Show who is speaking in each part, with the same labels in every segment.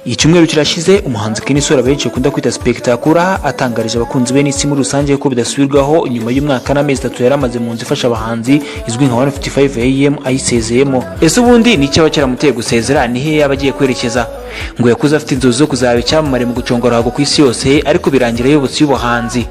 Speaker 1: Icyumweru kirashize umuhanzi Kenny Sol, benshi bakunda kwita Spectacular, atangarije abakunzi be n'isi muri rusange ko bidasubirwaho, nyuma y'umwaka n'amezi 3 yari amaze mu nzu ifasha abahanzi izwi nka 155 AM ayisezeyemo. Ese ubundi ni icyaba cyaramuteye gusezera? Ni he yaba agiye kwerekeza? Ngo yakuze afite inzozi zo kuzaba icyamamare mu guconga ruhago ku isi yose, ariko birangira ayobotse y'ubuhanzi.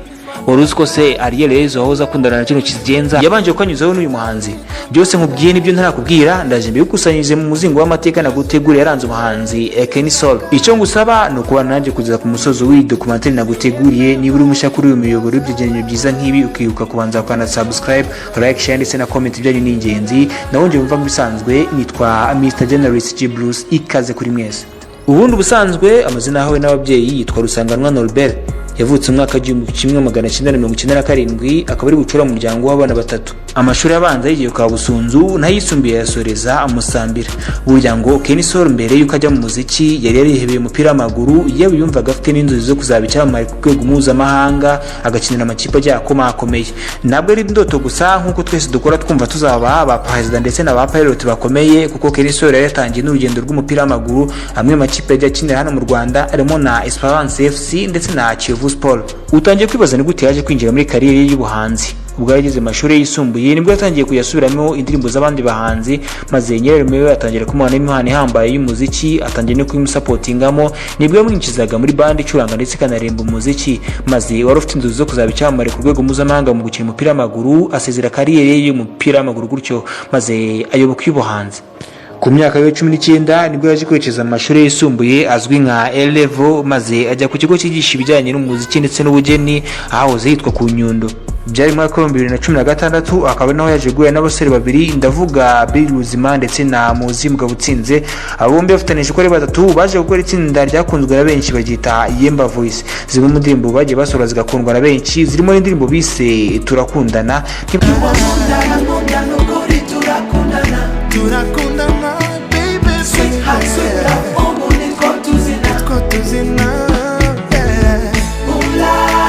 Speaker 1: Wari uzi ko se Ariel Rezo wahoze akundana na Juno Kizigenza yabanje kukanyuzaho n'uyu muhanzi? Byose nkubwiye nibyo ntarakubwira, ndaje mbigukusanyirize mu muzingo w'amateka naguteguriye yaranze umuhanzi Kenny Sol. Icyo ngusaba ni ukubana nanjye kugeza ku musozo w'iyi documentary naguteguriye. Niba uri mushya kuri uyu muyoboro w'ibyegeranyo byiza nk'ibi, ukibuka kubanza gukanda subscribe, like, share ndetse na comment, byanyu ni ingenzi. Nawe njye wumva nk'ibisanzwe nitwa Mr Generalist G Bruce, ikaze kuri mwese. Ubundi ubusanzwe amazina yahawe n'ababyeyi yitwa Rusanganwa Norbert. Yavutse mu mwaka w'1997, akaba ari bucura mu muryango w'abana batatu. Amashuri abanza yigiye kwa Busunzu, n'ayisumbuye yasoreza Musambira. Burya ngo Kenny Sol mbere y'uko ajya mu muziki yari yarihebeye umupira w'amaguru, yewe yumvaga afite n'inzozi zo kuzaba icyamamare ku rwego mpuzamahanga, agakinira amakipe agiye akomakomeye. Ntabwo ari indoto gusa nk'uko twese dukora twumva tuzaba ba perezida ndetse na ba pilot bakomeye, kuko Kenny Sol yari yatangiye n'urugendo rw'umupira w'amaguru. Amwe mu makipe yagiye akinira hano mu Rwanda harimo na Esperance FC ndetse na Kiyovu Sport. Utangiye kwibaza ni gute yaje kwinjira muri kariyeri ye y'ubuhanzi. Ubwo yageze mu mashuri yisumbuye nibwo yatangiye kujya asubiramo indirimbo z'abandi bahanzi, maze nyirarume we atangira kumuha n'impano ihambaye y'umuziki, atangiye no kuyimusapotingamo. Nibwo yamwinjizaga muri band icuranga ndetse ikanaririmba umuziki, maze wari ufite inzozi zo kuzaba icyamamare ku rwego mpuzamahanga mu gukina umupira w'amaguru asezera kariyeri ye y'umupira w'amaguru gutyo, maze ayoboka iy'ubuhanzi. Ku myaka ye 19 nibwo yaje kwerekeza mu mashuri yisumbuye azwi nka A-Level, maze ajya ku kigo cyigisha ibijyanye n'umuziki ndetse n'ubugeni ahahoze hitwa ku Nyundo. Byari mu mwaka w'2016, akaba naho yaje guhura n'abasore babiri, ndavuga Bill Ruzima ndetse na Muzi Mugabutsinze. Abo bombi bafatanije uko ari batatu baje gukora itsinda ryakunzwe na benshi baryita Yemba Voice. Zimwe mu ndirimbo bagiye basohora zigakundwa na benshi zirimo n'indirimbo bise Turakundana.
Speaker 2: Nkunda nukuri turakundana.
Speaker 3: Turakundana, baby.
Speaker 2: Sweetheart, sweet love, ubu nitwo tuzina.
Speaker 3: Two tuzina, yeah.
Speaker 2: Ulala.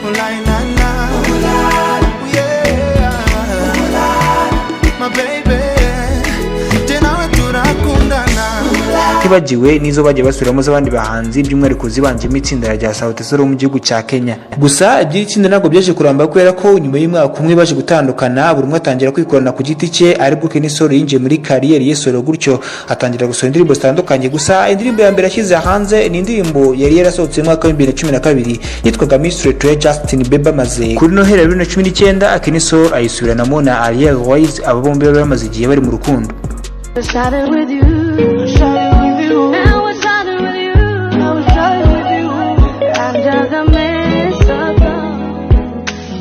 Speaker 3: Oh, la la la.
Speaker 2: Ulala.
Speaker 3: Yeah. My baby, jye nawe turakundana.
Speaker 1: Tibagiwe n'izo bagiye basubiramo z'abandi bahanzi, by'umwihariko zibanjemo itsinda rya Sauti Sol mu gihugu cya Kenya. Gusa iby'iri tsinda ntabwo byaje kuramba, kubera ko nyuma y'umwaka umwe baje gutandukana, buri umwe atangira kwikorana ku giti cye, aribwo Kenny Sol yinjiye muri kariyeri ye solo gutyo, atangira gusohora indirimbo zitandukanye. Gusa indirimbo ya mbere yashyize hanze ni indirimbo yari yarasohotse mu mwaka w'2012 yitwaga Mistletoe ya Justin Bieber, maze kuri Noheli ya 2019 Kenny Sol ayisubiranamo na Ariel Wayz. Aba bombi bari bamaze igihe bari mu rukundo.
Speaker 4: Started with you.
Speaker 2: Started with you.
Speaker 4: Now I started with you.
Speaker 2: Now I started with you.
Speaker 4: Under the mistletoe.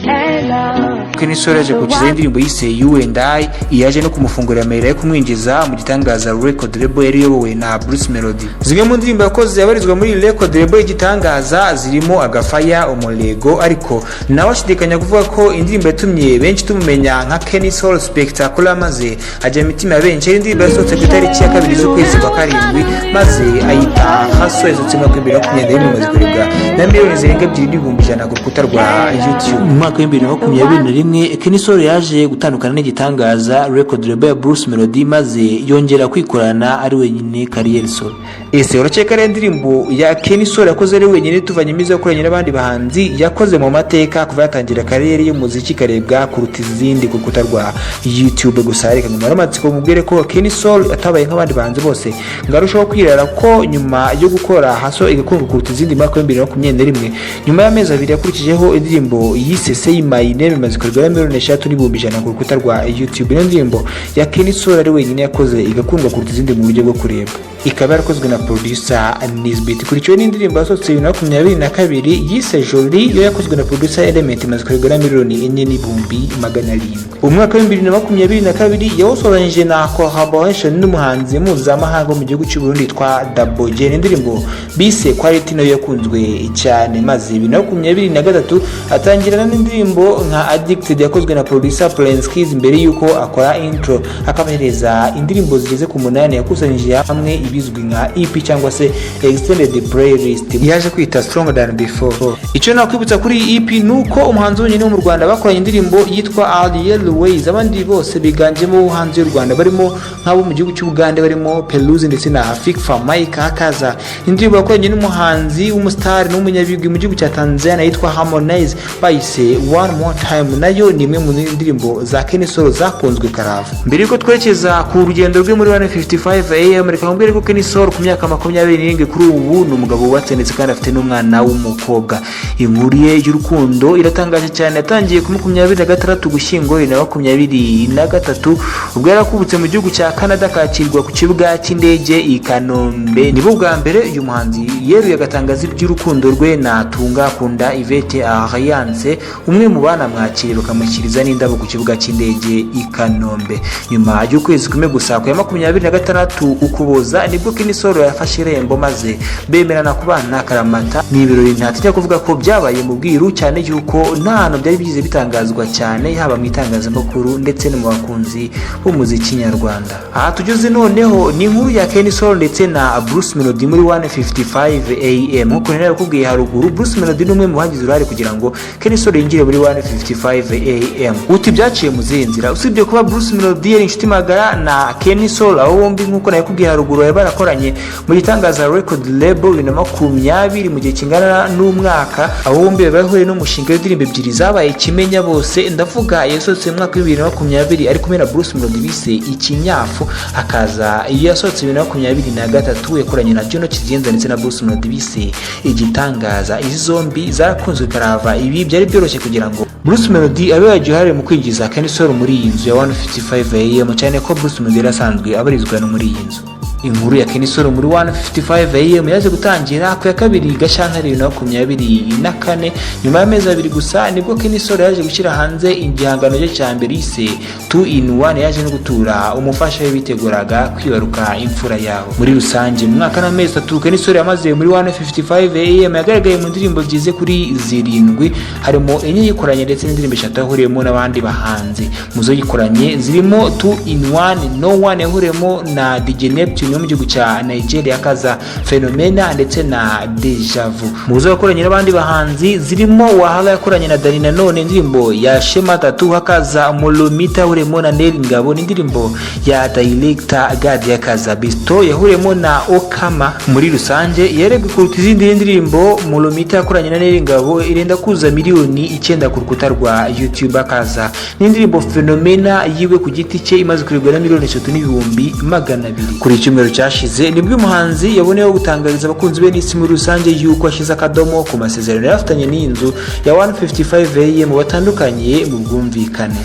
Speaker 4: Hey, love.
Speaker 1: Kenny Sol yaje kukizaho indirimbo yise You and I, yaje no kumufungurira amayira yo kumwinjiza mu Gitangaza Record Label yari iyobowe na Bruce Melody. Zimwe mu ndirimbo yakoze yabarizwa muri record label y'Igitangaza zirimo Agafaya, Umurego, ariko nawe ashidikanya kuvuga ko indirimbo yatumye benshi tumumenya nka Kenny Sol Spectacular, maze ajya mu mitima ya benshi, ari indirimbo yasohotse ku itariki ya 2 z'ukwezi kwa karindwi, maze ayita Hustle. Yasohotse mu mwaka w'2021, imaze kurebwa na miliyoni zirenga 2.1 million ku rukuta rwa YouTube. Mu mwaka w'2021 Kenny Sol yaje gutandukana n'Igitangaza Record Label ya Bruce Melody, maze yongera kwikorana ari wenyine kariyeri solo. Ese urakeka ari indirimbo ya Kenny Sol yakoze ari wenyine, tuvanyemo izo yakoranye n'abandi bahanzi, yakoze mu mateka kuva yatangira kariyeri y'umuziki ikarebwa kuruta izindi ku rukuta rwa YouTube? Gusa reka nyuma y'amatsiko mubwire ko Kenny Sol atabaye nk'abandi bahanzi bose ngo arushaho kwirara, ko nyuma yo gukora Hustle igakundwa kuruta izindi mu mwaka w'2021, nyuma y'amezi 2 yakurikijeho indirimbo yise Say My Name, imaze kurebwa na miliyoni 3.1 million ku rukuta rwa YouTube. Ino ndirimbo ya Kenny Sol ari wenyine yakoze igakundwa kuruta izindi mu buryo bwo kurebwa ikaba yarakozwe na producer Nisbet, ikurikiwe n'indirimbo yasohotse 2022 yise Jolie, yo yakozwe na producer Element, imaze kurebwa na miliyoni 4.7 million. Umwaka w'2022 yawusoranyije na collaboration n'umuhanzi mpuzamahanga wo mu gihugu cy'u Burundi yitwa Double J, indirimbo bise Quality, nayo yakunzwe cyane, maze 2023 atangirana n'indirimbo nka Addicted yakozwe na producer Prince Kids, mbere y'uko akora intro akabahereza indirimbo zigeze ku munani yakusanyije hamwe. ibizwi nka EP cyangwa se extended playlist yaje kwita Stronger Than Before. Icyo nakwibutsa kuri iyi EP ni uko umuhanzi wenyine wo mu Rwanda bakoranye indirimbo yitwa Ariel Ways, abandi bose biganjemo hanze y'u Rwanda, barimo nk'abo mu gihugu cy'Ubugande barimo Peluzi ndetse na Fik Fameica. Hakaza indirimbo yakoranye n'umuhanzi w'umusitari n'umunyabigwi mu gihugu cya Tanzania yitwa Harmonize bayise One More Time, nayo ni imwe mu ndirimbo za Kenny Sol zakunzwe karava. Mbere yuko twerekeza ku rugendo rwe muri 155 AM, reka nkubwire ko Kenny Sol ku myaka 27 kuri ubu ni umugabo wubatse ndetse kandi afite n'umwana w'umukobwa. Inkuru ye y'urukundo iratangaje cyane, yatangiye ku 26 Ugushyingo 2023, ubwo yari akubutse mu gihugu cya Canada akakirwa ku kibuga cy'indege i Kanombe. Nibwo bwa mbere uyu muhanzi yeruye agatangaza iby'urukundo rwe na Tunga Kunda Yvette Alliance, umwe mu banamwakiriye bakamushyikiriza n'indabo ku kibuga cy'indege i Kanombe. Nyuma y'ukwezi kumwe gusa, ku ya 26 Ukuboza, nibwo Kenny Sol yafashe irembo maze bemerana kubana akaramata. Ni ibirori ntatinya kuvuga ko byabaye mu bwiru cyane, yuko nta hantu byari byize bitangazwa cyane, haba mu itangazamakuru ndetse no mu bakunzi b'umuziki nyarwanda. Aha tugeze noneho ni inkuru ya Kenny Sol ndetse na Bruce Melody muri 155 AM. Nk'uko nari nabikubwiye haruguru, Bruce Melody ni umwe mu bagize uruhare kugira ngo Kenny Sol yinjire muri 155 AM. Uti byaciye mu zihe nzira? Usibye kuba Bruce Melody yari inshuti magara na Kenny Sol, abo bombi nk'uko nabikubwiye haruguru bari barakoranye mu gitangaza record label 2020 mu gihe kingana n'umwaka. Abo bombi bari bahuriye n'umushinga w'indirimbo ebyiri zabaye kimenya bose, ndavuga yasohotse mu mwaka wa 2020 ari kumwe na Bruce Melody bise Ikinyafu, hakaza iyo yasohotse 2023 yakoranye na Juno Kizigenza ndetse na Bruce Melody bise Igitangaza. Izi zombi zarakunzwe karava. Ibi byari byoroshye kugira ngo Bruce Melody abe yagiye uruhare mu kwinjiza Kenny Sol muri iyi nzu ya 155 AM, cyane ko Bruce Melody yari asanzwe abarizwa no muri iyi nzu. Inkuru ya Kenny Sol muri 155 AM yaje gutangira ku ya 2 Gashyantare 2024. Nyuma y'amezi 2 gusa nibwo Kenny Sol yaje gushyira hanze igihangano cye cya mbere yise 2 in 1, yaje no gutura umufasha we biteguraga kwibaruka imfura yabo. Muri rusange, mu mwaka n'amezi 3 Kenny Sol yamaze muri 155 AM, yagaragaye mu ndirimbo zigeze kuri zirindwi, harimo enye yikoranye ndetse n'indirimbo eshatu yahuriyemo n'abandi bahanzi. Mu zo yikoranye zirimo 2 in 1, No One yahuriyemo na DJ Neptune wo mu gihugu cya Nigeria, akaza Phenomena ndetse na Deja Vu. Mu zo yakoranye n'abandi bahanzi zirimo Wahala yakoranye na Dani Nanone, indirimbo ya Shema Tatu, hakaza Molomita yahuriyemo na Nel Ngabo n'indirimbo ya Director Gad, yakaza Bisto yahuriyemo na Okama. Muri rusange yarebwe kuruta izindi ndirimbo Molomita yakoranye na Nel Ngabo irenda kuza miliyoni 9 ku rukuta rwa YouTube, akaza n'indirimbo Phenomena yiwe ku giti cye imaze kurebwa na 3,200,000. Kuri icyumweru cyashize nibwo umuhanzi yaboneyeho gutangariza abakunzi be n'isi muri rusange yuko ashyize akadomo ku masezerano yari afitanye n'iyi nzu ya 155 AM batandukanye mu bwumvikane.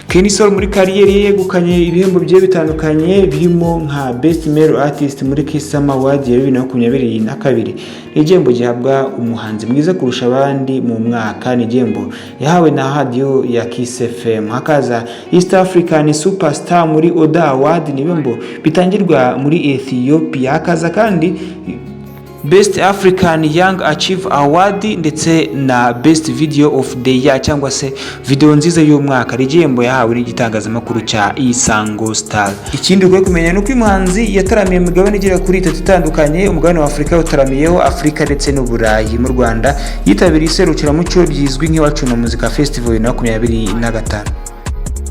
Speaker 1: Kenny Sol muri kariyeri ye yegukanye ibihembo bigiye bitandukanye, birimo nka Best Male Artist muri Kiss Summer Award ya 2022, ni igihembo gihabwa umuhanzi mwiza kurusha abandi mu mwaka, ni igihembo yahawe na radiyo ya Kiss FM. Hakaza East African Superstar muri Oda Award, ni ibihembo bitangirwa muri Ethiopia. Hakaza kandi Best African Young Achieve Award ndetse na Best Video of the Year cyangwa se video nziza y'umwaka, ari igihembo yahawe n'igitangazamakuru cya Isango Star. Ikindi ukwiye kumenya ni uko uyu muhanzi yataramiye imigabane igera kuri itatu itandukanye: umugabane wa Afurika yawutaramiyeho, Afurika ndetse n'Uburayi. Mu Rwanda yitabiriye iserukiramuco ryizwi nk'Iwacu na Muzika Festival 2025.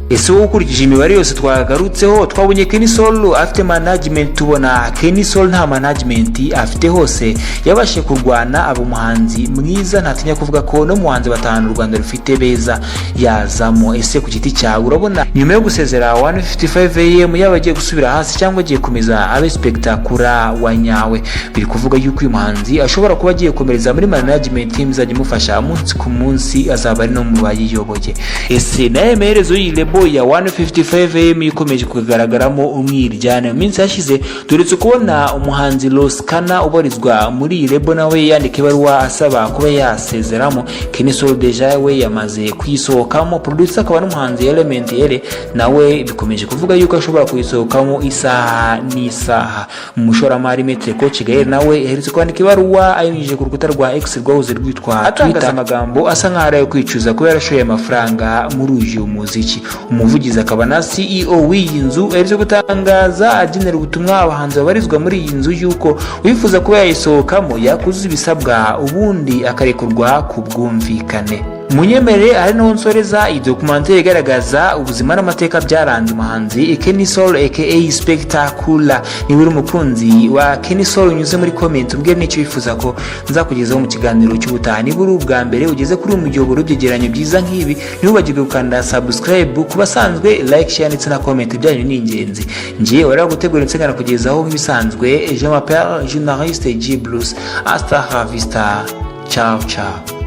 Speaker 1: Ese wowe ukurikije imibare yose twagarutseho, twabonye Kenny Sol afite management, tubona Kenny Sol nta management afite, hose yabashije kurwana aba umuhanzi mwiza, ntatinya kuvuga ko no mu bahanzi batanu u Rwanda rufite beza yazamo. Ese ku giti cyawe urabona nyuma yo gusezera 155 AM yaba agiye gusubira hasi cyangwa agiye komeza abe spectacular wa nyawe? Biri kuvuga yuko uyu muhanzi ashobora kuba agiye komereza muri management team izajya imufasha umunsi ku munsi, azaba ari no mu bayiyoboye. Ese naye maherezo y'iyi label ya 155 AM ikomeje kugaragaramo umwiryane? Mu minsi yashize turetse kubona umuhanzi Ross Kana ubarizwa muri iyi label nawe yandika ibaruwa asaba kuba yasezeramo. Kenny Sol déjà we yamaze kuyisohokamo. Producer akaba n'umuhanzi Element Eleeeh nawe bikomeje kuvuga yuko ashobora kuyisohokamo isaha n'isaha. Umushoramari Maître Coach Gael nawe yaherutse kwandika ibaruwa ayinyujije ku rukuta rwa X rwahoze rwitwa Twitter, amagambo asa nkaho ari ayo kwicuza kuba yarashoye amafaranga muri uyu muziki. Umuvugizi akaba na CEO w'iyi nzu aherutse gutangaza agenera ubutumwa abahanzi babarizwa muri iyi nzu y'uko uwifuza kuba yayisohokamo yakuzuza ibisabwa, ubundi akarekurwa ku bwumvikane. Munyemerere ari naho nsoreza iyi documentaire igaragaza ubuzima n'amateka byaranze umuhanzi Kenny Sol aka Spectacular. Niba uri umukunzi wa Kenny Sol, unyuze muri comment umbwire n'icyo wifuza ko nzakugezaho mu kiganiro cy'ubutaha. Niba uri ubwa mbere ugeze kuri uyu muyoboro w'ibyegeranyo byiza nk'ibi, ntiwibagirwe gukanda subscribe. Ku basanzwe, like, share ndetse na comment byanyu ni ingenzi. Ngiye wari gutegura insengana kugezaho nk'ibisanzwe, je m'appelle journaliste G Blues. Hasta la vista, ciao ciao.